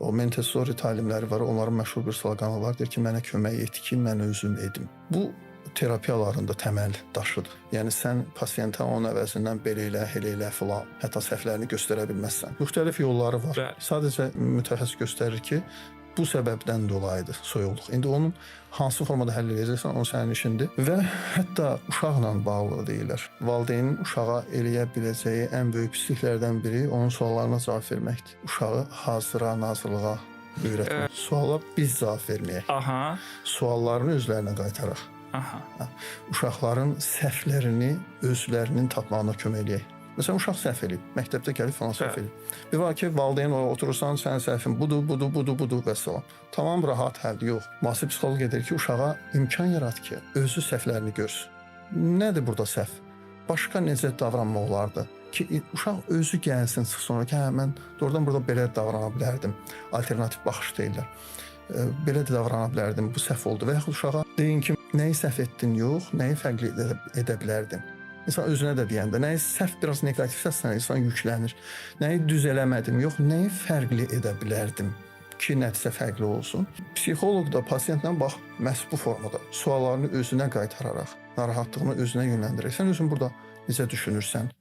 O Montessori təlimləri var, onların məşhur bir sloqanı var, deyir ki, mənə kömək et ki, mən özüm edim. Bu terapiyaların da təməl daşıdır. Yəni sən pasientə onun əvəzindən belə elə, elə elə filan, hətta səhvlərini göstərə bilməzsən. Müxtəlif yolları var. Bəli. Sadəcə mütəxəssis göstərir ki, bu səbəbdən dolayıdır soyuqluq. İndi onun hansı formada həll edəcəksən, o sənin işindir və hətta uşaqla bağlı deyirlər. Valideynin uşağa eləyə biləcəyi ən böyük pisliklərdən biri onun suallarına cavab verməkdir. Uşağı hazıra, nazırlığa öyrətmək. Suala biz cavab verməyək. Suallarını özlərinə qaytaraq. Uşaqların səhvlərini özlərinin tapmağına kömək eləyək. Məsələn, uşaq səhv eləyib, məktəbdə gəlib falan səhv eləyib. Bir var ki, valideyn olaraq oturursan, sənin səhvin budur, budur, budur, budur vəssalam. Tamam, rahat həldir, yox. Müasir psixoloq edir ki, uşağa imkan yarat ki, özü səhvlərini görsün. Nədir burada səhv? Başqa necə davranmaq olardı? Ki uşaq özü gəlsin, çıxsın sonra ki, hə, mən doğrudan burada belə davrana bilərdim. Alternativ baxış deyirlər. Belə də davrana bilərdim, bu səhv oldu. Və yaxud uşağa deyin ki, nəyi səhv etdin, yox, nəyi fərqli edə bilərdin. İnsan özünə də deyəndə, nəyi səhv biraz neqativ səslə insan yüklənir. Nəyi düz eləmədim, yox, nəyi fərqli edə bilərdim ki, nəticə fərqli olsun. Psixoloq da pasientlə bax məhz bu formada suallarını özünə qaytararaq, narahatlığını özünə yönləndirək. Sən özün burada necə düşünürsən?